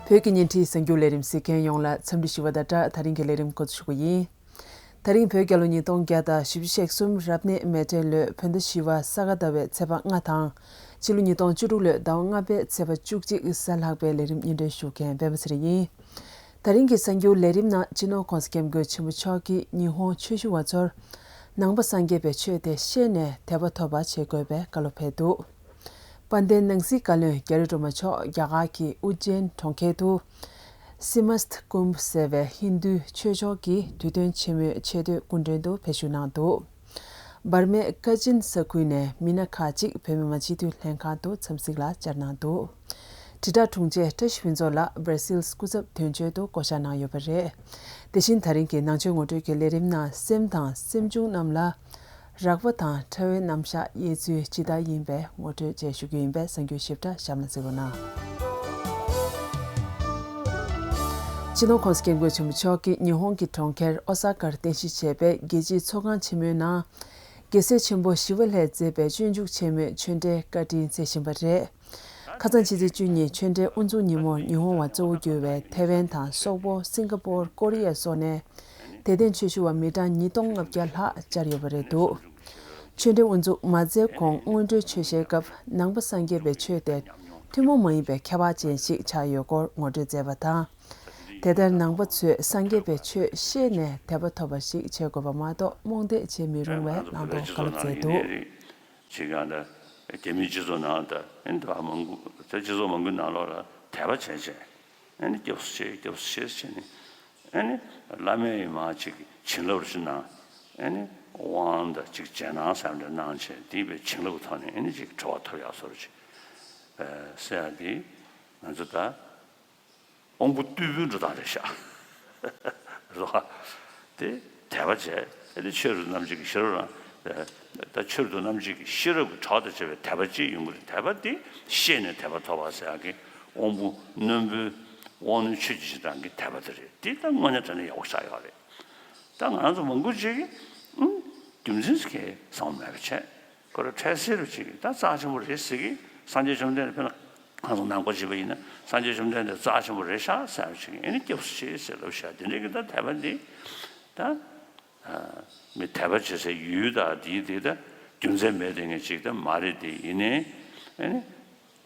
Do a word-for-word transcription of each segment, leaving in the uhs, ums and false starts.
བོད་ཀྱི་བརྙན་འཕྲིན་གསར་འགྱུར་ལས་རིམ་གཟིགས་མཁན་ཡོངས་ལ་འཚམས་འདྲི་ཞུ་བ་དང་སྦྲགས། ད་རིང་གི་ལས་རིམ་འགོ་འཛུགས་ཞུ་གི་ཡིན། ད་རིང་བོད་རྒྱལ་ལོ་ཉིས་སྟོང་བརྒྱ་དང་བཞི་བཅུ་ཞེ་གསུམ་རབ་གནས་མེ་སྤྲེལ་ལོའི་བོད་ཟླ་བཞི་པ་ས་ག་ཟླ་བའི་ཚེས་པ་ལྔ་དང་། ཕྱི་ལོ་ཉིས་སྟོང་བཅུ་དྲུག་ལོའི་ཟླ་བ་ལྔ་པའི་ཚེས་པ་བཅུ་གཅིག་གཟའ་ལྷག་པའི་ལས་རིམ་སྙན་སྒྲོན་ཞུ་མཁན་སྤེན་པ་ཚེ་རིང་ཡིན། ད་རིང་གི་གསར་འགྱུར་ལས་རིམ་ནང་སྤྱི་ནོར་༸གོང་ས་༸སྐྱབས་མགོན་ཆེན་པོ་མཆོག་གིས་ཉི་ཧོང་ཆོས་ཞུ་བ་ཚོར་ནང་པ་སངས་རྒྱས་པའི་ཆོས་དེ་ཤེས་ནས་དད་པ་ཐོབ་པ་བྱེད་དགོས་པའི་བཀའ་སློབ་ཕེབས་འདུག། དཔལ་ལྡན་ནང་སྲིད་བཀའ་བློན་རྒྱ་རི་སྒྲོལ་མ་མཆོག་རྒྱ་གར་གྱི་ཨུ་ཇེན་གྲོང་ཁྱེར་དུ་སི་མ་སྟ་ཀུམ་ཟེར་བའི་ཧིན་རྡུའི་ཆོས་ཕྱོགས་ཀྱི་དུས་སྟོན་ཆེན་མོའི་ཆེ་བསྟོད་སྐུ་མགྲོན་དུ་ཕེབས་བཞུགས་གནང་འདུག། འབར་མའི་ཀ་ཅིན་ས་ཁུལ་ནས་མི་སྣ་ཁག་ཅིག་བོད་མི་མང་སྤྱི་འཐུས་ལྷན་ཁང་དུ་འཚམས་གཟིགས་ལ་བཅར་གནང་འདུག། དྲིལ་བསྒྲགས་དྲུང་ཆེ་བཀྲ་ཤིས་ཕུན་ཚོགས་ལགས་སྦར་སིལ་སྐུ་ཚབ་དོན་གཅོད་དུ་བསྐོ་བཞག་གནང་ཡོད་པ་རེད། དེ་བཞིན་ད་རིང་གི་ནང་ཆོས་ངོ་སྤྲོད་ཀྱི་ལས་རིམ་ནང་སེམས་དང་སེམས་བྱུང་རྣམས་ལ་རགས་པ་དང་ཕྲ་བའི་རྣམ་གཞག་དབྱེ་ཚུལ་ཇི་ལྟར་ཡིན་པའི་ངོ་སྤྲོད་བཅས་ཞུ་རྒྱུ་ཡིན་པས་གསར་འགྱུར་ཞིབ་ཕྲ་གཤམ་ལ་གཟིགས་རོགས་གནང་། སྤྱི་ནོར་༸གོང་ས་༸སྐྱབས་མགོན་ཆེན་པོ་མཆོག་གིས་ཉི་ཧོང་གི་གྲོང་ཁྱེར་ཨོ་ས་ཀར་རྟེན་གཞི་བྱས་པའི་རྒྱལ་སྤྱིའི་ཚོགས་ཁང་ཆེན་མོའི་ནང་། རྒྱལ་སྲས་ཆེན་པོ་ཞི་བ་ལྷས་མཛད་པའི་སྤྱོད་འཇུག་ཆེན་མོའི་ཆོས་འབྲེལ་བཀའ་དྲིན་སྩལ་བཞིན་པ་རེད། ཁ་སང་ཕྱི་ཚེས་བཅུ་གཉིས་ཆོས་འབྲེལ་དབུ་འཛུགས་ཉིན་མོར་ཉི་ཧོང་བ་གཙོ་བོ་གྱུར་བའི་ཐའེ་ཝན་དང་སོག་པོ། སིང་ག་པོར། ཀོ་རི་ཡ་སོགས་ནས་དད་ལྡན་ཆོས་ཞུ་བ་མི་གྲངས་ཉིས་སྟོང་ལྔ་བརྒྱ་ལྷག་བཅར་ཡོད་པ་རེད་འདུག། ཆོས་འབྲེལ་དབུ་འཛུགས་མ་མཛད་གོང་སྔོན་འགྲོའི་ཆོས་བཤད་སྐབས་ནང་པ་སངས་རྒྱས་པའི་ཆོས་དེ་ཐུན་མོང་མ་ཡིན་པའི་ཁྱད་པར་ཅན་ཞིག་ཆགས་ཡོད་སྐོར་ངོ་སྤྲོད་མཛད་པ་དང་། དེ་ལྟར་ནང་པ་ཚོས་སངས་རྒྱས་པའི་ཆོས་ཤེས་ནས་དད་པ་ཐོབ་པ་ཞིག་བྱེད་དགོས་པ་མ་གཏོགས་རྨོངས་དད་བྱེད་མི་རུང་བའི་བླང་དོར་བཀའ་སློབ་མཛད་འདུག། ཅིག་ཡང་ད་རྒྱ་མིའི་སྤྱི་ཚོགས་ནང་ད་ཨེ་འདི་བ་མང་པོ་ད་སྤྱི་ཚོགས་མང་པོའི་ནང་ལོགས་ལ་དད་པ་བྱས་བྱས་ཨེ་ནི་སྐྱབས་སུ་མཆི་སྐྱབས་སུ་མཆི་བྱས་ནས་ཨེ་ནི་བླ་མའི་མ་ཅིག་བྱིན་རླབས་རེ་ཞིག་གནང་ཨེ་ནི་དབང་དང་ཅིག་རྗེས་གནང་བསམ་འདྲ་གནང་བྱས་དེ་བའི་བྱིན་རླབས་ཐོག་ནས་ཨེ་ནི་ཅིག་གྲོལ་བ་ཐོབ་ཡག་བཟོ་འདྲ་ཅིག་ཟེར་ཡག་དེ་ང་ཚོ་ད། དབང་པོ་རྟུལ་པོའི་འགྲོ་སྟངས་རེད་ཤག། རེད་བ། དེ་དད་པ་བྱས་དེ་ཆོས་རབ་ཏུ་རྣམ་འབྱེད་ཀྱི་ཤེས་རབ་རང་། ད་ཆོས་རབ་ཏུ་རྣམ་འབྱེད་ཀྱི་ཤེས་རབ་ཀྱི་གྲོགས་དང་བཅས་པའི་དད་པ་ཅིག་ཡོང་གི་རེད། དད་པ་དེ་ཤེས་ནས་དད་པ་ཐོབ་པ་ཟེར་ཡག་གི་དབང་པོ་རྣོན་པོའི་དབང་རྣོན་ཆོས་ཀྱི་སྤྱི་དང་གི་དད་པ་དེ་རེད། དེ་ད་དངོས་གནས་དྲང་གནས་ཡག་པོ་ཆགས་ཡོད་རེད། ད་ང་ཚོ་མང་པོ་ཅིག་གིས་རྒྱུ་མཚན་ཞིག་གི་བསམ་བློ་མེད་པ་བྱས། ཁོ་རང་འཕྲལ་སེལ་རུ་བྱེད་ཀྱི་ད་རྩ་ཆེན་པོ་རེད་ཟེར་གི། སངས་རྒྱས་བཅོམ་ལྡན་འདས་དཔེར་ན་ང་ཚོ་ནང་པ་བྱེད་པ་ཡིན་ན་སངས་རྒྱས་བཅོམ་ལྡན་འདས་རྩ་ཆེན་པོ་རེད་ཤག་ཟེར་རུ་བྱེད་ཀྱི། ཨེ་ནི་སྐྱབས་སུ་མཆི་ཟེར་ལབ་ཤག། དེ་འདྲའི་གི་ད་དད་པ་འདི་ད་མི་དད་པ་བྱེད་སའི་ཡུལ་ད་དེའི་དེ་ད་རྒྱུ་མཚན་མེད་དེ་ངས་ཅིག་ད་མ་རེད་དེ་ཡིན་ནའི་ཨེ་ནི།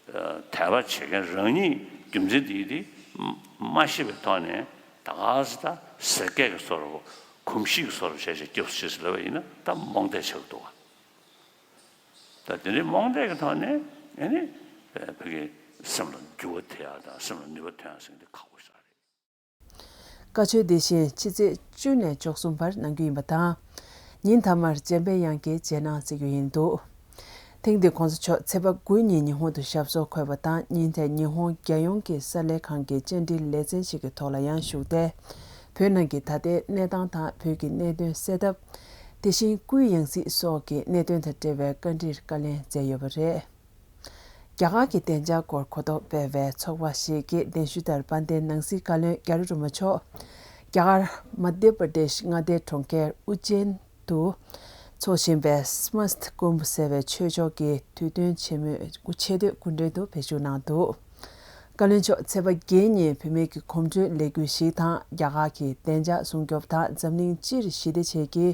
དད་པ་བྱེད་མཁན་རང་ཉིད་རྒྱུ་མཚན་དེ་དེ་མ་ཤེས་པའི་ཐོག་ནས་ད་ག་སེ་ད་ཟེར་སྐད་ཀྱི་བཟོ་འདྲ་གོམས་གཤིས་ཀྱི་བཟོ་འདྲ་བྱས་བྱས་སྐྱབས་སུ་མཆི་ཟེར་ལབ་པ་ཡིན་ན་ད་རྨོངས་དད་ཆགས་འདུག་བ། ད་དེ་འདྲའི་རྨོངས་དད་ཀྱི་ཐོག་ནས་ཨེ་ནི་བོད་ཀྱི་སེམས་ལ་འགྱུར་བ་ཐེབས་ཡག་དང་སེམས་ལ་ནུས་པ་ཐོན་ཡག་ཟེར་མཁན་དེ་ཁག་པོ་ཞིག་རེད། བཀའ་ཆོས་དེ་བཞིན་ཕྱི་ཚེས་བཅུ་ནས་བཅུ་གསུམ་བར་གནང་རྒྱུ་ཡིན་པ་དང་། ཉིན་མཐའ་མར་འཇམ་པའི་དབྱངས་ཀྱི་རྗེས་གནང་བརྩི་རྒྱུ་ཡིན་འདུག། ཐེངས་འདིར་༸གོང་ས་མཆོག་ཚེས་པ་དགུ་ཉིན་ཉི་ཧོང་དུ་ཞབས་སོར་འཁོད་པ་དང་ཉིན་དེར་ཉི་ཧོང་རྒྱལ་ཡོངས་ཀྱི་གསར་ལས་ཁང་གི་བཅར་འདྲིའི་ལེ་ཚན་ཞིག་གི་ཐོག་ལ་ཡང་ཞུགས་ཏེ། བོད་ནང་གི་ད་ལྟའི་གནས་སྟངས་དང་བོད་ཀྱི་གནད་དོན་སེལ་ཐབས། དེ་བཞིན་སྐུའི་ཡང་སྲིད་སོགས་ཀྱི་གནད་དོན་དང་འབྲེལ་བའི་བཀའ་འདྲིར་བཀའ་ལན་སྩལ་ཡོད་པ་རེད། རྒྱ་གར་གྱི་བདེ་འཇགས་སྐོར་གོ་རྟོགས་སྤེལ་བའི་ཚོགས་པ་ཞིག་གིས་གདན་ཞུ་ལྟར་དཔལ་ལྡན་ནང་སྲིད་བཀའ་བློན་རྒྱ་རི་སྒྲོལ་མ་མཆོག་རྒྱ་གར་མ་དྷྱ་པྲ་དེཤ་མངའ་སྡེའི་གྲོང་ཁྱེར་ཨུ་ཇེན་དུ་འཚོགས་བཞིན་པའི་སི་མ་སྟ་ཀུམ་ཟེར་བའི་ཆོས་ཕྱོགས་ཀྱི་དུས་སྟོན་ཆེན་མོའི་ཆེ་བསྟོད་སྐུ་མགྲོན་དུ་ཕེབས་བཞུགས་གནང་འདུག། བཀའ་བློན་མཆོག་ཚེས་པ་བརྒྱད་ཉིན་བུད་མེད་ཀྱི་གོམ་བགྲོད་ལས་འགུལ་ཞིག་དང་རྒྱ་གར་གྱི་བདེ་འཇགས་སྲུང་སྐྱོབ་དང་འཛམ་གླིང་སྤྱིར་ཞི་བདེ་ཆེད་ཀྱི་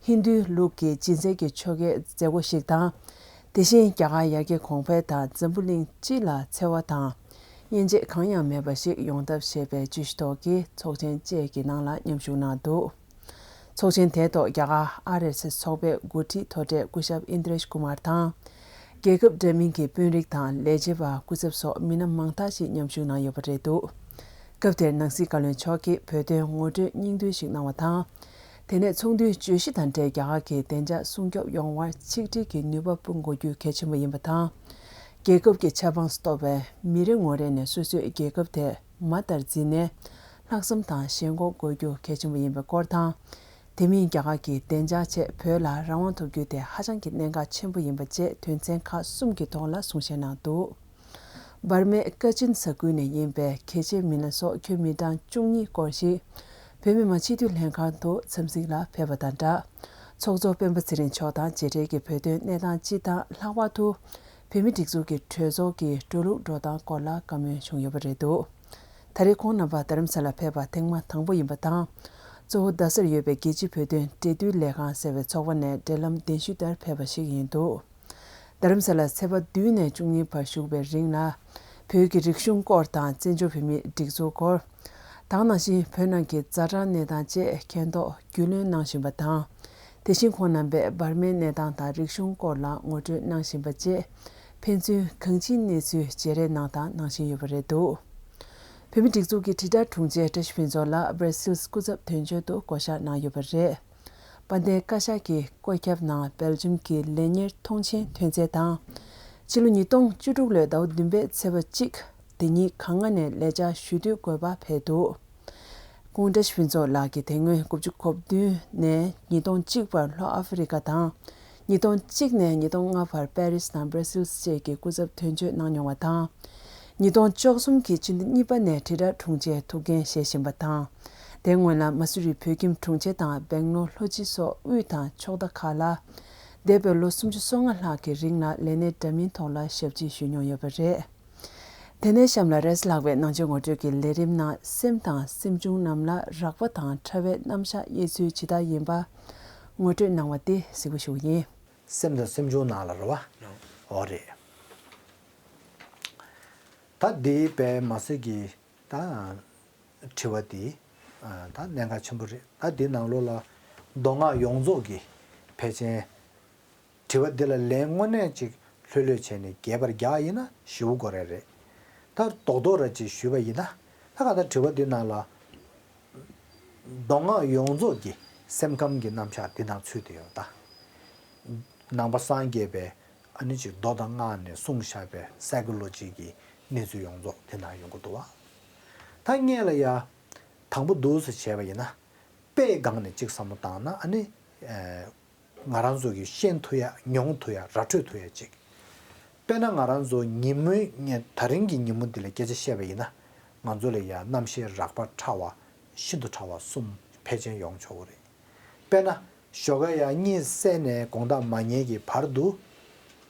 ཧིན་རྡུའི་ལུགས་ཀྱི་སྦྱིན་སྲེག་གི་ཆོ་གའི་མཛད་སྒོ་ཞིག་དང་། དེ་བཞིན་རྒྱ་གར་ཡར་རྒྱས་གོང་འཕེལ་དང་འཛམ་བུ་གླིང་སྤྱི་ལ་འཚེ་བ་དང་དབྱེ་འབྱེད་གང་ཡང་མེད་པ་ཞིག་ཡོང་ཐབས་ཞེས་པའི་བརྗོད་གཞི་ཐོག་གི་ཚོགས་ཆེན་བཅས་ཀྱི་ནང་ལ་མཉམ་ཞུགས་གནང་འདུག། ཚོགས་ཆེན་དེའི་ཐོག་རྒྱ་གར་ཨར་ཨེས་ཨེས་ཚོགས་པའི་འགོ་ཁྲིད་མཐོ་གྲས་སྐུ་ཞབས་ཨིན་དྲེཤ་ཀུ་མར་དང་། རྒྱལ་ཁབ་འདྲ་མིན་གྱི་དཔོན་རིགས་དང་ལས་བྱེད་པ་སྐུ་ཚབ་སོགས་མི་སྣ་མང་དག་ཞིག་མཉམ་ཞུགས་གནང་ཡོད་པ་རེད་འདུག། སྐབས་དེར་ནང་སྲིད་བཀའ་བློན་མཆོག་གིས་བོད་དོན་ངོ་སྤྲོད་སྙིང་བསྡུས་ཤིག་གནང་བ་དང་། དེ་ནས་ཚོགས་འདུའི་བརྗོད་གཞི་དང་འབྲེལ་རྒྱ་གར་གྱི་བདེ་འཇགས་སྲུང་སྐྱོབ་ཡོང་བར་ཆིག་སྒྲིལ་གྱིས་ནུས་པ་སྤུངས་དགོས་རྒྱུ་གལ་ཆེན་པོ་ཡིན་པ་དང་། རྒྱལ་ཁབ་ཀྱི་ཆབ་འབངས་སུ་གཏོགས་པའི་མི་རེ་ངོ་རེ་ནས་སོ་སོའི་རྒྱལ་ཁབ་དེ་མ་ལྟར་འཛིན་ནས་ལྷག་བསམ་དང་ཞེན་ཁོག་དགོས་རྒྱུ་གལ་ཆེན་པོ་ཡིན་པའི་སྐོར་དང་། དེ་མིན་རྒྱ་གར་གྱི་བདེ་འཇགས་ཆེད་བོད་ལ་རང་དབང་ཐོབ་རྒྱུ་དེ་ཧ་ཅང་གི་གནད་འགག་ཆེན་པོ་ཡིན་པ་བཅས་དོན་ཚན་ཁག་གསུམ་གྱི་ཐོག་ལ་གསུང་བཤད་གནང་འདུག། འབར་མའི་ཀ་ཅིན་ས་ཁུལ་ནས་ཡིན་པའི་གལ་ཆེའི་མི་སྣ་སོགས་ཁྱོན་མི་གྲངས་བཅུ་གཉིས་སྐོར་ཞིག་བོད་མི་མང་སྤྱི་འཐུས་ལྷན་ཁང་དུ་འཚམས་གཟིགས་ལ་ཕེབས་པ་དང་སྦྲགས། ཚོགས་གཙོ་སྤེན་པ་ཚེ་རིང་མཆོག་དང་མཇལ་འཕྲད་ཀྱིས་བོད་དོན་གནས་སྟངས་སྤྱི་དང་ལྷག་པར་དུ་བོད་མི་སྒྲིག་འཛུགས་ཀྱི་གྲོས་ཚོགས་ཀྱི་འགྲོ་ལུགས་འགྲོ་སྟངས་སྐོར་ལ་བཀའ་མོལ་བྱུང་ཡོད་པ་རེད་འདུག། ད་རེས་ཁོང་རྣམ་པ་རྡ་རམ་ས་ལ་ཕེབས་པ་ཐེངས་མ་དང་པོ་ཡིན་པ་དང་། གཙོ་བོ་རྡ་སར་ཡོད་པའི་རྒྱལ་སྤྱིའི་བོད་དོན་འབྲེལ་མཐུད་ལས་ཁང་ཟེར་བའི་ཚོགས་པ་ནས་འབྲེལ་ལམ་གདན་ཞུས་ལྟར་ཕེབས་པ་ཞིག་ཡིན་འདུག་རྡ་རམ་ས་ལར་ཚེས་པ་བདུན་ནས་བཅུ་གཉིས་བར་བཞུགས་པའི་རིང་ལ། བོད་ཀྱི་རིག་གཞུང་སྐོར་དང་བཙན་བྱོལ་བོད་མིའི་སྒྲིག་འཛུགས་སྐོར། དེ་ནང་བཞིན་བོད་ནང་གི་ཛ་དྲག་གནས་སྟངས་བཅས་མཁྱེན་རྟོགས་རྒྱུས་ལོན་གནང་བཞིན་པ་དང་། དེ་བཞིན་ཁོང་རྣམ་པས་འབར་མའི་གནས་སྟངས་དང་རིག་གཞུང་སྐོར་ལ་ངོ་སྤྲོད་གནང་བཞིན་པ་བཅས། ཕན་ཚུན་གང་ཅིའི་གནས་ཚུལ་བརྗེ་རེས་གནང་དང་གནང་བཞིན་ཡོད་པ་རེད་འདུག་བོད་མིའི་སྒྲིག་འཛུགས་ཀྱི་དྲིལ་བསྒྲགས་དྲུང་ཆེ་བཀྲ་ཤིས་ཕུན་ཚོགས་ལགས་སྦར་སིལ་སྐུ་ཚབ་དོན་གཅོད་དུ་བསྐོ་གཞག་གནང་ཡོད་པ་རེད། དཔལ་ལྡན་བཀའ་ཤག་གི་བཀོད་ཁྱབ་ནང་སྦེལ་ཇམ་གྱི་ལས་གཉེར་མཐོང་མཆན་ཐོན་རྫས་དང་། ཕྱི་ལོ་ཉིས་སྟོང་བཅུ་དྲུག་ལོའི་ཟླ་བ་བདུན་པའི་ཚེས་པ་གཅིག་དེ་ཉིད་ག་ང་ནས་ལས་བཅར་ཞུ་འདོད་དགོས་པ་ཕེབས་འདུག་སྐུ་ངོ་བཀྲ་ཤིས་ཕུན་ཚོགས་ལགས་ཀྱིས་དེ་སྔོན་དགུ་བཅུ་གོ་བདུན་ནས་ཉིས་སྟོང་གཅིག་བར་ལྷོ་ཨ་ཧྥེ་རི་ཀ་དང་། ཉིས་སྟོང་གཅིག་ནས་ཉིས་སྟོང་ལྔ་བར་པེ་རིས་དང་སྦར་སིལ་བཅས་ཀྱི་སྐུ་ཚབ་དོན་གཅོད་གནང་མྱོང་བ་དང་། ཉིས་སྟོང་བཅུ་གསུམ་གྱི་ཕྱི་ཟླ་གཉིས་པ་ནས་དྲིལ་བསྒྲགས་དྲུང་ཆེའི་ཐུགས་འགན་བཞེས་བཞིན་པ་དང་། དེ་སྔོན་ལ་མ་སུ་རི་བོད་ཁྱིམ་དྲུང་ཆེ་དང་སྦེང་ལོར་ལྷོ་སྤྱི་སོགས་དབུས་དང་ཕྱོགས་མཐའ་ཁག་ལ། འདས་པའི་ལོ་སུམ་ཅུ་སོ་ལྔ་ལྷག་གི་རིང་ལ་ལས་གནས་འདྲ་མིན་ཐོག་ལ་ཞབས་ཕྱི་ཞུས་མྱོང་ཡོད་པ་རེད། དེ་ནས་གཤམ་ལ་རེས་ལྷག་པའི་ནང་ཆོས་ངོ་སྤྲོད་ཀྱི་ལས་རིམ་ནང་སེམས་དང་སེམས་བྱུང་རྣམས་ལ་རགས་པ་དང་ཕྲ་བའི་རྣམ་གཞག་དབྱེ་ཚུལ་ཇི་ལྟར་ཡིན་པ་ངོ་སྤྲོད་གནང་བ་དེ་གཟིགས་པ་ཞུ་གི་ཡིན། སེམས་དང་སེམས་བྱུང་ནང་ལ་རེད་བ། འོ་རེད། ད་འདི་པས་མ་ཟད་ཀྱི་ད་དྲི་བ་འདི་ད་གནད་འགག་ཆེན་པོ་རེད། ད་འདི་ནང་ལོགས་ལ་མདོ་སྔགས་ཡོངས་རྫོགས་ཀྱི་ཕལ་ཆེར་དྲི་བ་འདི་ལ་ལན་དངོས་གནས་ཅིག་ལྷོད་ལྷོད་བྱས་ནས་རྒྱས་པར་རྒྱག་ཡིན་ན་ཞེ་པོ་དགོས་རེད་རེད། ད་རྡོག་རྡོག་ར་ཅིག་ཞུས་པ་ཡིན་ན། ད་ག་ད་དྲི་བ་འདི་ནང་ལ་མདོ་སྔགས་ཡོངས་རྫོགས་ཀྱི་སེམས་ཁམས་ཀྱི་རྣམ་གཞག་འདི་ནང་ཚུད་དེ་ཡོད་ད། ནང་པ་སངས་རྒྱས་པའི་ཨ་ནི་ཅིག་མདོ་དང་སྔགས་ནས་གསུངས་བཞག་པའི་སའི་ཀོ་ལོ་ཇི་གི་གནས་ཚུལ་ཡོངས་རྫོགས་དེ་ནང་ཡོང་གི་འདུག་བ། ད་སྔོན་ལ་ཡ་དང་པོ་འདུག་སེ་བྱས་པ་ཡིན་ན། དཔེའི་སྒང་ནས་ཅིག་བསམ་བློ་བཏང་ན་ཨ་ནི། ཨེ། ང་རང་ཚོ་གིས་ཤེས་ཐུབ་ཡ་མྱོང་ཐུབ་ཡ་ར་འཕྲོད་ཐུབ་ཡ་ཅིག་དཔེར་ན་ང་རང་ཚོ་ཉིན་མོའི་ངས་ད་རིང་གི་ཉིན་མོ་འདི་ལ་སྐད་ཆ་བཤད་པ་ཡིན་ན། ང་ཚོ་ལ་ཡ་རྣམ་ཤེས་རགས་པ་ཕྲ་བ་ཤིན་ཏུ་ཕྲ་བ་གསུམ་ཕལ་ཆེར་ཡོང་ཆོག་གི་རེད། དཔེར་ན་ཞོགས་ཀ་ཡ་གཉིད་སད་ནས་དགོང་དག་མ་ཉལ་གྱི་བར་དུ་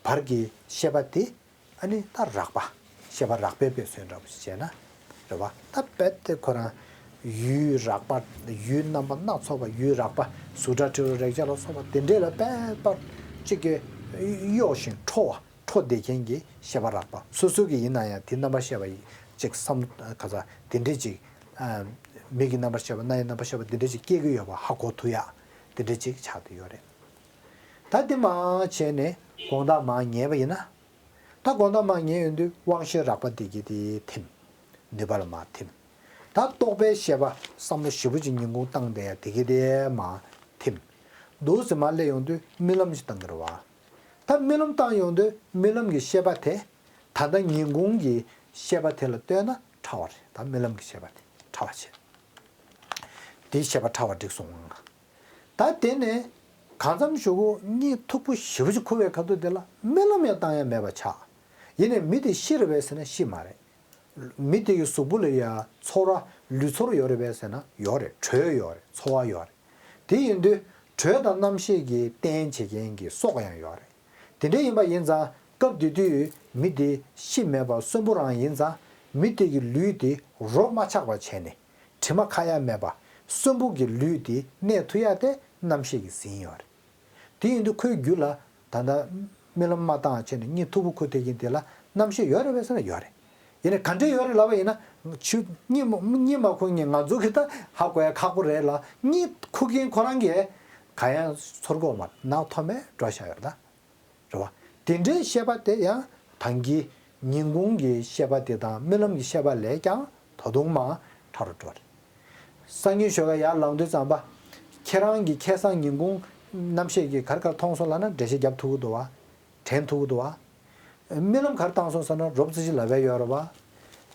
བར་གྱི་ཤེས་པ་དེ། ཨ་ནི་ད་རགས་པ། ཤེས་པ་རགས་པའི་དཔེ་མཚོན་འདྲ་པོ་ཞིག་བྱས་ན། རེད་བ། ད་རྦད་དེ་ཁོ་རང་ཡུལ་རགས་པ། ཡུལ་རྣམ་པ་སྣ་ཚོགས་པ། ཡུལ་རགས་པ་གཟུགས་སྒྲ་དྲི་རོ་རེག་བྱ་ལ་སོགས་པ་དེ་འདྲས་ལ་རྦད་པར་གཅིག་གིས་གཡོགས་ཤིང་འཕྲོ་བ་འཕྲོ་བསྡད་མཁན་གྱི་ཤེས་པ་རགས་པ། སོ་སོ་གི་ཡིན་ན་ཡང་དེ་རྣམ་པར་ཤེས་པ་ཡིས་གཅིག་བསམ་ག་ས་དེ་འདྲས་ཅིག་ཨ། མིག་གི་རྣམ་པར་ཤེས་པ། རྣ་ཡི་རྣམ་པར་ཤེས་པ་དེ་འདྲས་ཅིག་སྐྱེ་གི་ཡོད་པ་ཧ་གོ་ཐུབ་ཡ་དེ་འདྲས་ཅིག་ཆགས་བསྡད་ཡོད་རེད། ད་དེ་མ་བྱས་ནས་དགོང་དག་མར་ཉལ་བ་ཡིན་ན། ད་དགོང་དག་མར་ཉལ་ཡོང་དུས་དབང་ཤེས་རགས་པ་དེ་གིས་དེ་ཐིམ། ནུས་པ་ལ་མར་ཐིམ། ད་རྟོག་པའི་ཤེས་པ་བསམ་བློ་ཞེ་པོ་ཅིག་ཉིན་གུང་བཏང་བསྡད་ཡ་དེ་གིས་དེ་མར་ཐིམ། འདུག་སེ་མར་སླེབས་ཡོང་དུས་རྨི་ལམ་ཞིག་བཏང་གི་རེད་བ། ད་རྨི་ལམ་བཏང་ཡོང་དུས་རྨི་ལམ་གྱི་ཤེས་པ་དེ་ད་ལྟ་ཉིན་གུང་གི་ཤེས་པ་དེ་ལ་ལྟོས་ན་ཕྲ་བ་རེད། ད་རྨི་ལམ་གྱི་ཤེས་པ་དེ་ཕྲ་བ་བྱས། དེའི་ཤེས་པ་ཕྲ་བ་འགྲིག་སོང་ང་། ད་དེ་ནས་གང་འཚམ་ཞུ་གོ་གཉིད་མཐུག་པོ་ཞེ་པོ་ཅིག་ཁུག་པའི་ཁ་ཐུག་དེ་ལ་རྨི་ལམ་ཡང་བཏང་ཡ་མེད་པ་ཆགས། ཡིན་ནའི་མི་དེ་ཤི་རེད་པས་ཟེར་ན་ཤི་མ་རེད། མི་དེ་གི་གཟུགས་པོ་ལ་ཡ་ཚོར་བ་ལུས་ཚོར་ཡོད་རེད་པས་ཟེར་ན་ཡོད་རེད། དྲོད་ཡོད་རེད། ཚོར་བ་ཡོད་རེད། དེ་ཡིན་དུས་དྲོད་དང་རྣམ་ཤེས་ཀྱི་རྟེན་བྱེད་མཁན་གྱི་སྲོག་ཡང་ཡོད་རེད། དེ་འདྲ་ཡིན་པ་ཡིན་ཙང་སྐབས་དེ་དུས་མི་དེ་ཤི་མེད་པ་གསོན་པོ་རང་ཡིན་ཙང་མི་དེ་གི་ལུས་དེ་རོ་མ་ཆག་པ་བྱས་ནས་དྲི་མ་ཁ་ཡ་མེད་པ་གསོན་པོ་གི་ལུས་དེ་གནས་ཐུབ་ཡ་དེ་རྣམ་ཤེས་ཀྱིས་ཟིན་ཡོད་རེད། དེ་ཡིན་དུས་ཁོའི་རྒྱུད་ལ་ད་ལྟ་རྨི་ལམ་མ་བཏང་བྱས་ནས་གཉིད་མཐུག་པོ་ཁུག་བསྡད་མཁན་དེ་ལ་རྣམ་ཤེས་ཡོད་རེད་པས་ཟེར་ན་ཡོད་རེད། ཡིན་ནའི་ག་འདྲས་ཡོད་རེད་ལབ་པ་ཡིན་ན། ཆུ་གཉིད་མ་གཉིད་མ་ཁུག་མཁན་ང་ཚོ་གིས་ད་ཧ་གོ་ཡ་ཁག་པོ་རེད་ལ། གཉིད་ཁུག་མཁན་ཁོ་རང་གིས་གང་ཡང་ཚོར་གོ་མ་རེད། ནག་ཐོམ་མེ་འགྲོ་བཞག་ཡོད་རེད་ད། རེད་བ། དེ་འདྲའི་ཤེས་པ་དེ་ཡང་ད་གིན་ཉིན་གུང་གི་ཤེས་པ་དེ་དང་རྨི་ལམ་གྱི་ཤེས་པ་ལས་ཀྱང་ད་དུང་མར་ཕྲ་རུ་འགྲོ་རེད། སང་ཉིན་ཞོགས་ཀ་ཡར་ལངས་དུས་ཙམ་པ། ཁྱེད་རང་གིས་ཁ་སང་ཉིན་གུང་རྣམ་ཤེས་ཀྱིས་ག་རེ་ག་རེ་མཐོང་སོང་ལབ་ན་འགྲེལ་བཤད་རྒྱབ་ཐུབ་ཀྱི་འདུག་བ། དྲན་ཐུབ་ཀྱི་འདུག་བ། རྨི་ལམ་ག་རེ་བཏང་སོང་ཟེར་ན་རོབ་ཙམ་ཅིག་ལབ་ཡ་ཡོད་རེད་བ།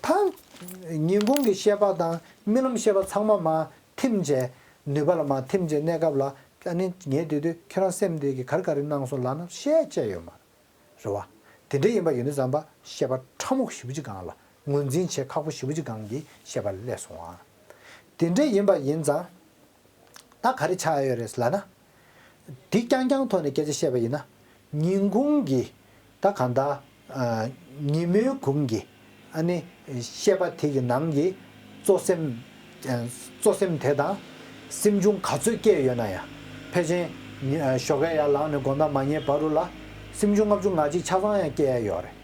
ད་ཉིན་གུང་གི་ཤེས་པ་དང་རྨི་ལམ་ཤེས་པ་ཚང་མ་མར་ཐིམ་བྱས། ནུས་པ་ལ་མར་ཐིམ་བྱས་གནས་སྐབས་ལ་ཨ་ནི་ངས་བསྡད་དུས་ཁྱེད་རང་སེམས་དེ་གིས་ག་རེ་ག་རེ་གནང་སོང་ལབ་ན་བཤད་བྱས་ཡོད་མ་རེད། རེད་བ། དེ་འདྲ་ཡིན་པ་ཡིན་དུས་ཙམ་པ་ཤེས་པ་ཕྲ་མོ་ཞེ་པོ་ཅིག་སྒང་ལ་ངོས་འཛིན་བྱེད་ཁག་པོ་ཞེ་པོ་ཅིག་སྒང་གི་ཤེས་པ་སླེབས་སོང་ཨ། དེ་འདྲ་ཡིན་པ་ཡིན་ཙང་། ད་ག་རེ་ཆགས་ཡོད་རེད་ལབ་ན། དེ་རྐྱང་རྐྱང་ཐོག་ནས་སྐད་ཆ་བཤད་པ་ཡིན་ན། ཉིན་གུང་གི་ད་གང་ལྟར་ཨ། ཉིན་མོའི་གུང་གི་ཨ་ནི་ཤེས་པ་དེ་གི་ནང་གི་ གཙོ་སེམས། གཙོ་སེམས་དེ་དང་སེམས་བྱུང་ག་ཚོད་སྐྱེས་ཡོད་ན་ཡང་། ཕལ་ཆེར་ཉི- ཨ་ཞོགས་ཀས་ཡར་ལངས་ནས་དགོང་དག་མ་ཉལ་བར་དུ་ལ་སེམས་བྱུང་ལྔ་བཅུ་ང་གཅིག་ཆ་ཚང་ཡང་སྐྱེ་ཡ་ཡོད་རེད།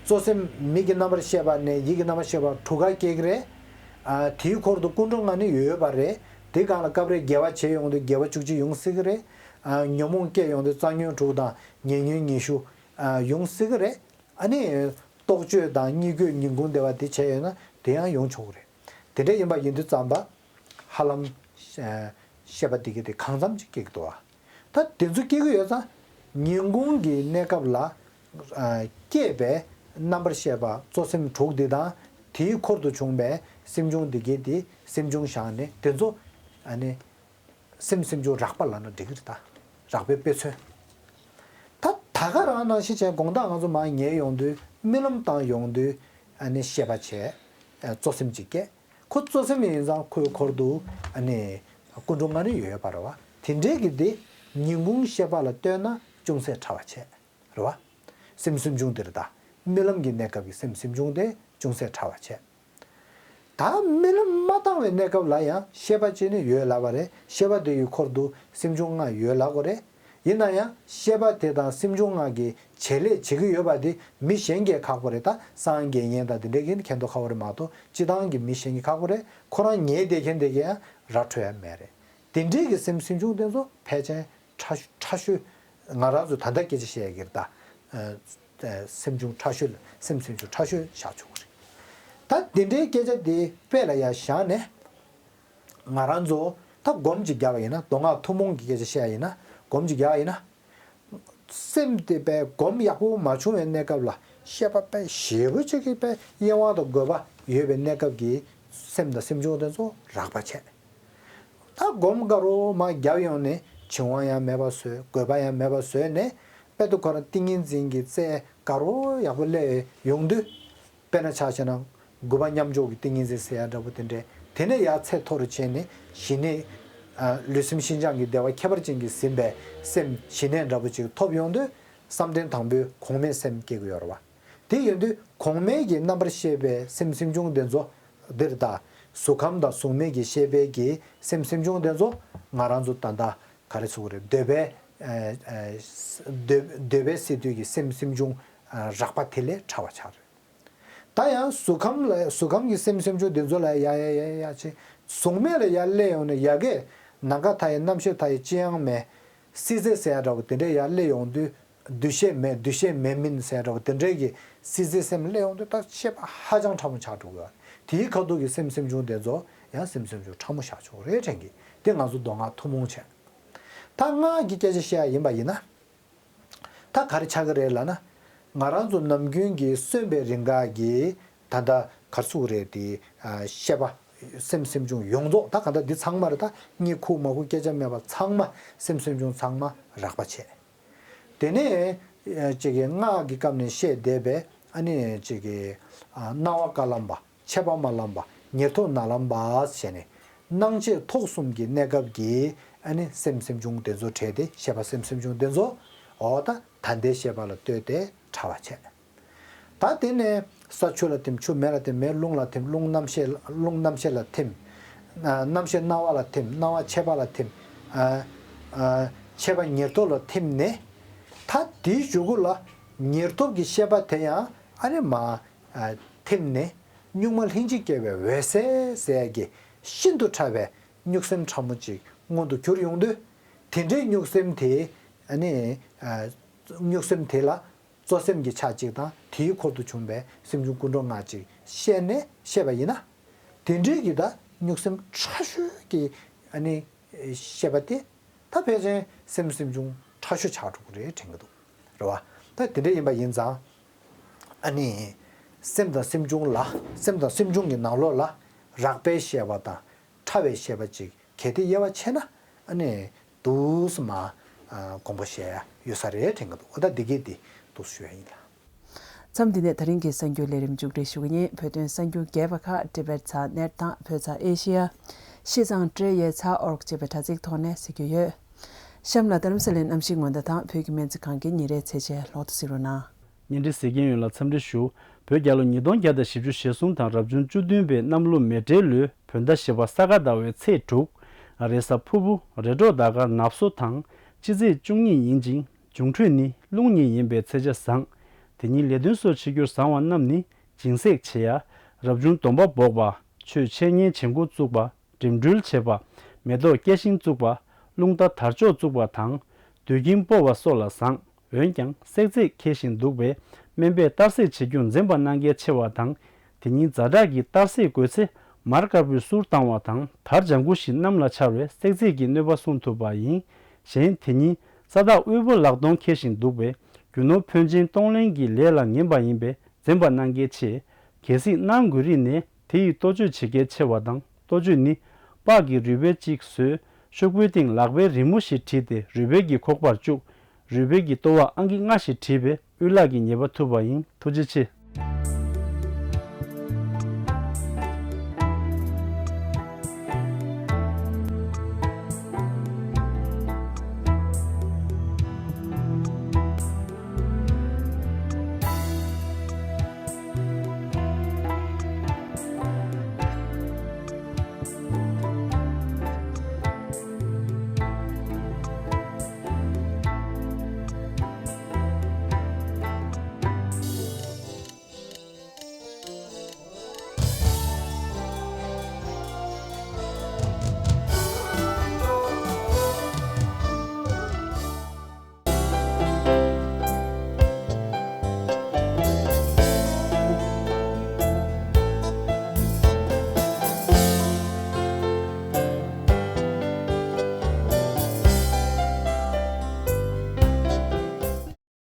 གཙོ་སེམས་མིག་གི་རྣམ་པར་ཤེས་པ་ནས་ཡིད་ཀྱི་རྣམ་པར་ཤེས་པ་དྲུག་ག་སྐྱེ་གི་རེད། ཨ་དེའི་འཁོར་དུ་ཀུན་འགྲོ་ལྔ་ནི་ཡོད་པ་རེད། དེ་སྒང་ལ་སྐབས་རེ་དགེ་བ་བྱེད་ཡོང་དུས་དགེ་བ་བཅུ་གཅིག་ཡོང་སྲིད་གི་རེད། ཨ་ཉོན་མོངས་སྐྱེ་ཡོང་དུས་རྩ་ཉོན་དྲུག་དང་ཉེ་ཉོན་ཉི་ཤུ་ཨ་ཡོང་སྲིད་གི་རེད། ཨ་ནི་རྟོག་དཔྱོད་དང་སྙིང་རྗེ་ཉིན་གུང་བདེ་བ་དེ་བྱས་ཡོད་ན་དེ་ཡང་ཡོང་ཆོག་གི་རེད། དེ་འདྲ་ཡིན་པ་ཡིན་དུས་ཙམ་པ་ཧ་ལམ་ཤེས་པ་དེ་གི་དེ་གང་འཚམ་ཅིག་སྐྱེ་གི་འདུག་ཨ། ད་དེ་ཚོ་སྐྱེ་གི་ཡོད་ཙང་ཉིན་གུང་གི་གནས་སྐབས་ལ་སྐྱེས་པའི་རྣམ་པར་ཤེས་པ་གཙོ་སེམས་དྲུག་འདི་དང་དེའི་འཁོར་དུ་བྱུང་བའི་སེམས་བྱུང་འདི་གི་དེ་སེམས་བྱུང་བཞག་ནས་དེ་ཚོ་ཨ་ནི། སེམས་སེམས་བྱུང་རགས་པ་ལབ་ན་འགྲིག་གི་རེད་ད། རགས་པའི་དཔེ་མཚོན། ད་ད་ག་རང་ནང་བཞིན་བྱས་དགོང་དག་ང་ཚོ་མར་ཉལ་ཡོང་དུས་རྨི་ལམ་བཏང་ཡོང་དུས་ཨ་ནི་ཤེས་པ་བྱས། ཨ་གཙོ་སེམས་ཅིག་སྐྱེས། ཁོ་གཙོ་སེམས་ཡིན་ཙང་ཁོའི་འཁོར་དུ་ཨ་ནི་ཀུན་འགྲོ་ལྔ་ནི་ཡོད་པ་རེད་བ། དེ་འདྲའི་གི་དེ་ཉིན་གུང་ཤེས་པ་ལ་ལྟོས་ན་ཅུང་ཟད་ཕྲ་བ་བྱས། རེད་བ། སེམས་སེམས་བྱུང་དེ་རེད་ད། རྨི་ལམ་གྱི་གནས་སྐབས་ཀྱི་སེམས་སེམས་བྱུང་དེ་ཅུང་ཟད་ཕྲ་བ་བྱས། ད་རྨི་ལམ་མ་བཏང་བའི་གནས་སྐབས་ལ་ཡང་ཤེས་པ་ཅིག་ནི་ཡོད་ལབ་པ་རེད། ཤེས་པ་དེ་ཡི་འཁོར་དུ་སེམས་བྱུང་ལྔ་ཡོད་ལབ་དགོས་རེད། ཡིན་ན་ཡང་ཤེས་པ་དེ་དང་སེམས་བྱུང་ལྔ་གི་བྱེད་ལས་བྱེད་ཀྱི་ཡོད་པ་དེ་མི་གཞན་གྱིས་ཁག་པོ་རེད། ད་སངས་རྒྱས་ཉན་དང་དེ་འདྲའི་གི་མཁྱེན་རྟོགས་ཁག་པོ་རེད་མ་གཏོགས་སྤྱི་བཏང་གི་མི་གཞན་གྱིས་ཁག་པོ་རེད། ཁོ་རང་ཉལ་བསྡད་མཁན་དེ་གས་ཡང་ར་འཕྲོད་ཡ་མེད་རེད། དེ་འདྲའི་གི་སེམས་སེམས་བྱུང་དེ་ཚོ་ཕལ་ཆེར་ཕྲ་ཕྲ་ཤོས། ང་རང་ཚོ་ད་ལྟ་སྐད་ཆ་བཤད་ཡ་གི་རེད་ད། ཨ་སེམས་བྱུང་ཕྲ་ཤོས་ལ་སེམས་སེམས་བྱུང་ཕྲ་ཤོས་བཞག་ཆོག་གི་རེད། ད་དེ་འདྲའི་སྐད་ཆ་དེ་དཔེ་ལ་ཡ་བཞག་ནས་ང་རང་ཚོ་ད་སྒོམ་ཅིག་རྒྱག་པ་ཡིན་ན། མདོ་སྔགས་ཐུན་མོང་གི་སྐད་ཆ་བཤད་ཡ་ཡིན་ན། སྒོམ་ཅིག་རྒྱག་པ་ཡིན་ན། སེམས་དེ་དཔེ་སྒོམ་ཡག་པོ་མ་བྱུང་བའི་གནས་སྐབས་ལ་ཤེས་པ་དཔེ་ཞེ་པོ་ཅིག་གི་དཔེ་དབྱེ་བ་དང་དགོས་པ་ཡོད་པའི་གནས་སྐབས་ཀྱི་སེམས་དང་སེམས་བྱུང་དེ་ཚོ་རགས་པ་བྱས། ད་སྒོམ་དགའ་རོགས་མ་རྒྱབ་ཡོང་ནས་བྱིང་བ་ཡང་མེད་པ་བཟོས། དགོས་པ་ཡང་མེད་པ་བཟོས་ནས་དཔེ་དུ་ཁོ་རང་ཏིང་ངེ་འཛིན་གྱི་རྩལ་དགའ་རོགས་ཡག་པོ་སླེབས་ཡོང་དུས། དཔེར་ན་ཆ་བཞག་ན་དགུ་པ་མཉམ་འཇོག་གི་ཏིང་ངེ་འཛིན་ཟེར་ཡ་འདྲ་པོ་དེ་འདྲས་དེ་ནས་ཡར་ཚད་མཐོ་རུ་ཕྱིན་ནས་ཞི་གནས། ཨ་ལུས་སེམས་ཤིན་སྦྱངས་ཀྱི་བདེ་བ་ཁྱད་པར་ཅན་གྱིས་ཟིན་པའི་སེམས་ཞི་གནས་འདྲ་པོ་ཅིག་ཐོབ་ཡོང་དུས། བསམ་གཏན་དང་པོའི་གོང་མའི་སེམས་སྐྱེ་གི་ཡོད་རེད་བ། དེ་ཡིན་དུས་གོང་མའི་གི་རྣམ་པར་ཤེས་པའི་སེམས་སེམས་བྱུང་དེ་ཚོ་འདིར་ད། གཟུགས་ཁམས་དང་གཟུགས་མེད་ཀྱི་ཤེས་པའི་གི་སེམས་སེམས་བྱུང་དེ་ཚོ་ང་རང་ཚོ་ད་ལྟ་ག་རེ་ཟེར་དགོས་རེད། འདོད་པའི་ཨ་ཨ་འདོད་འདོད་པའི་སི་ཏུ་གི་སེམས་སེམས་བྱུང་ཨ་རགས་པ་དེ་ལས་ཕྲ་བ་ཆགས་རེད། ད་ཡང་གཟུགས་ཁམས་ལ་གཟུགས་ཁམས་ཀྱི་སེམས་སེམས་བྱུང་དེ་ཚོ་ལ་ཡ་ཡ་ཡ་ཡ་ཆེ། གཟུགས་མེད་ལ་ཡར་སླེབས་ཡོང་ནས་ཡ་གི་ནམ་མཁའ་མཐའ་ཡས་རྣམ་ཤེས་མཐའ་ཡས་ཅི་ཡང་མེད། སྲིད་རྩེ་ཟེར་ཡ་འདྲ་བོ་དེ་འདྲས་ཡར་སླེབས་ཡོང་དུས། འདུ་ཤེས་མེད། འདུ་ཤེས་མེད་མིན་ཟེར་ཡ་འདྲ་བོ་དེ་འདྲས་ཀྱི་སྲིད་རྩེའི་སེམས་སླེབས་ཡོང་དུས་ད་ཤེས་པ་ཧ་ཅང་ཕྲ་མོ་ཆགས་འགྲོ་གི་ཡོད། དེའི་ཁ་ཐུག་གི་སེམས་སེམས་བྱུང་དེ་ཚོ་ཡང་སེམས་སེམས་བྱུང་ཕྲ་མོ་བཞག་ཆོག་རེད་དྲན་གི། དེ་ང་ཚོ་མདོ་སྔགས་ཐུན་མོང་བྱས། ད་སྔགས་ཀྱི་སྐད་ཆ་བཤད་ཡ་ཡིན་པ་ཡིན་ན། ད་ག་རེ་ཆགས་ཀྱི་རེད་ལབ་ན། ང་རང་ཚོ་ནམ་རྒྱུན་གྱི་གསོན་པའི་རིང་ག་གི་ད་ལྟ་ག་རེ་ཟེར་དགོས་རེད་དེ། ཨ་ཤེས་པ་སེམས་སེམས་བྱུང་ཡོངས་རྫོགས་ད་ག་ད་འདི་ཚང་མ་རེད། ད་གཉིད་ཁུག་མ་ཁུག་སྐད་ཆ་མེད་པ་ཚང་མ་སེམས་སེམས་བྱུང་ཚང་མ་རགས་པ་བྱས། དེ་ནས་ཨ་ཅིག་གི་སྔགས་ཀྱི་སྐབས་ནས་བཤད་བསྡད་པའི་ཨ་ནི་ཅིག་གི་ཨ་སྣང་བ་བཀའ་ལམ་པ། མཆེད་པ་མ་ལམ་པ། ཉེར་ཐོབ་ནང་ལམ་པ་བྱས་ནས། སྣང་མཆེད་ཐོབ་གསུམ་གྱི་གནས་སྐབས་ཀྱི་ཨ་ནི་སེམས་སེམས་བྱུང་དེ་ཚོ་བྲལ་ཏེ་ཤེས་པ་སེམས་སེམས་བྱུང་དེ་ཚོ། འོ་ད་ད་ལྟའི་ཤེས་པ་ལ་ལྟོས་ཏེ་ཕྲ་བ་བྱས། ད་དེ་ནས་ས་ཆུ་ལ་ཐིམ། ཆུ་མེ་ལ་ཐིམ། མེ་རླུང་ལ་ཐིམ། རླུང་རྣམ་ཤེས་རླུང་རྣམ་ཤེས་ལ་ཐིམ། ཨ་རྣམ་ཤེས་སྣང་བ་ལ་ཐིམ། སྣང་བ་མཆེད་པ་ལ་ཐིམ། ཨ་ཨ་མཆེད་པ་ཉེར་ཐོབ་ལ་ཐིམ་ནས། ད་དེའི་གཞུག་གུ་ལ་ཉེར་ཐོབ་ཀྱི་ཤེས་པ་དེ་ཡང་ཨ་ནི་མ། ཨ་ཐིམ་ནས་གཉུག་མ་ལྷན་ཅིག་སྐྱེས་པའི་འོད་གསལ་ཟེར་ཡ་གི་ཤིན་ཏུ་ཕྲ་བའི་གཉུག་སེམས་ཕྲ་མོ་ཅིག་མངོན་དུ་གྱུར་ཡོང་དུས། དེ་འདྲའི་གཉུག་སེམས་དེ་ཨ་ནི་ཨ་གཉུག་སེམས་དེ་ལ་གཙོ་སེམས་ཀྱི་ཆ་གཅིག་དང་དེའི་འཁོར་དུ་བྱུང་བའི་སེམས་བྱུང་ཀུན་འགྲོ་ལྔ་གཅིག་བཤད་ནས་བཤད་པ་ཡིན་ན། དེ་འདྲའི་གི་ད་གཉུག་སེམས་ཕྲ་ཤོས་ཀྱི་ཨ་ནི་ཤེས་པ་དེ། ད་ཕལ་ཆེར་སེམས་སེམས་བྱུང་ཕྲ་ཤོས་ཆགས་འགྲོ་གི་རེད་དྲན་གྱི་འདུག་རེད་བ། ད་དེ་འདྲ་ཡིན་པ་ཡིན་ཙང་། ཨ་ནི། སེམས་དང་སེམས་བྱུང་ལ། སེམས་དང་སེམས་བྱུང་གི་ནང་ལོགས་ལ་རགས་པའི་ཤེས་པ་དང་ཕྲ་བའི་ཤེས་པ་ཅིག་གལ་ཏེ་དབྱེ་བ་ཕྱེ་ན། ཨ་ནི། འདུག་སེ་མ། ཨ་དགོངས་པ་བཞེས་ཡ་ཡོད་ས་རེད་དྲན་གྱི་འདུག་འོ་ད་འདི་གས་འདི་འདུག་སེ་ཞུ་ཡ་ཡིན་ལ། མཚམས་འདི་ནས་ད་རིང་གི་གསར་འགྱུར་ལས་རིམ་མཇུག་སྒྲིལ་ཞུ་གི་ཡིན། བོད་དོན་གསར་འགྱུར་རྒྱས་པ་ཁག་ཊི་བེཊ་ཚག་ནེཊ་དང་བོད་ཚག་ཨེ་ཤི་ཡ། ཤིས་ཙང་ཀྲེ་ཡེ་ཚག་ཨོར་ཅེས་པའི་དྲ་ཚིགས་ཐོག་ནས་གཟིགས་རྒྱུ་ཡོད། གཤམ་ལ་རྡ་རམ་ས་ལའི་གནམ་གཤིས་སྔོན་བརྡ་དང་བོད་ཀྱི་སྨན་རྩིས་ཁང་གི་ཉིན་རེའི་ཚེས་བཅད་ལོག་ཏུ་གཟིགས་རོགས་གནང་། བརྙན་འཕྲིན་གཟིགས་མཁན་ཡོངས་ལ་འཚམས་འདྲི་ཞུ། བོད་རྒྱལ་ལོ་ཉིས་སྟོང་བརྒྱ་དང་བཞི་བཅུ་ཞེ་གསུམ་དང་རབ་བྱུང་བཅུ་བདུན་པའི་གནམ་ལོ་མེ་བྲེག་ལོའི་བོད་ཟླ་བཞི་པ་ས་ག་ཟླ་བའི་ཚེས་དྲུག་རེས་གཟའ་ཕུར་བུ། རེས་འགྲོགས་ཟླ་སྐར་ནབ་སོ་དང་སྤྱི་ཚེས་བཅུ་གཉིས་ཡིན་ཅིང་། འབྱུང་འཕྲོད་ནི་རླུང་ཉིན་ཡིན་པས་ཚེས་ཆ་བཟང་། དེ་ཉིན་ལས་དོན་སོགས་བྱེད་རྒྱུར་བཟང་བ་རྣམས་ནི་སྦྱིན་སྲེག་བྱེད་ཡ། རབ་བྱུང་སྡོམ་པ་འབོགས་པ། ཆོས་འཆད་ཉན་བྱེད་འགོ་བཙུགས་པ། འགྲིམ་འགྲུལ་བྱེད་པ། མེ་ཏོག་སྐྱེ་ཤིང་བཙུགས་པ། རླུང་རྟ་དར་ལྕོག་བཙུགས་པ་དང་། དུད་ཁྱིམ་སྤོ་བ་སོགས་ལ་བཟང་། འོན་ཀྱང་བསྲེག་རྫས་འཁེལ་བཞིན་འདུག་པས། སྨན་པས་གཏར་སྲེག་བྱེད་རྒྱུར་འཛེམ་པ་གནང་གལ་ཆེ་བ་དང་། དེ་ཉིན་ཛ་དྲག་གི་གཏར་སྲེག་དགོས་ཚེ། མར་དཀར་པོའི་གསུར་བཏང་བ་དང་། དར་ལྗང་གུ་ཞིག་གནམ་ལ་འཕྱར་བས་བསྲེག་རྫས་ཀྱི་གནོད་པ་སྲུང་ཐུབ་པ་ཡིན། གཞན་དེ་ཉིན་ས་བདག་དབུལ་པོ་ལག་སྟོང་འཁེལ་བཞིན་འདུག་པས། རྒྱུ་ནོར་ཕོན་ཆེན་གཏོང་ལེན་གྱི་ལས་ལ་ངན་པ་ཡིན་པས། འཛེམ་པ་གནང་གལ་ཆེ། གལ་སྲིད་གནང་དགོས་རིགས་ནས་དེ་ཡི་གཏོ་བཅོས་བྱེད་གལ་ཆེ་བ་དང་། གཏོ་བཅོས་ནི། སྤགས་ཀྱི་རུས་སྦལ་གཅིག་བཟོས། ཤོག་བུའི་སྟེང་ལག་པའི་རི་མོ་ཞིག་བྲིས་ཏེ་རུས་སྦལ་གྱི་ཁོག་པར་བཅུག་རུས་སྦལ་གྱི་ལྟོ་བ་ཨང་ཀི་ལྔ་ཞིག་བྲིས་པས་དབུལ་ལག་གི་ཉེས་པ་ཐུབ་པ་ཡིན། ཐུགས་རྗེ་ཆེ།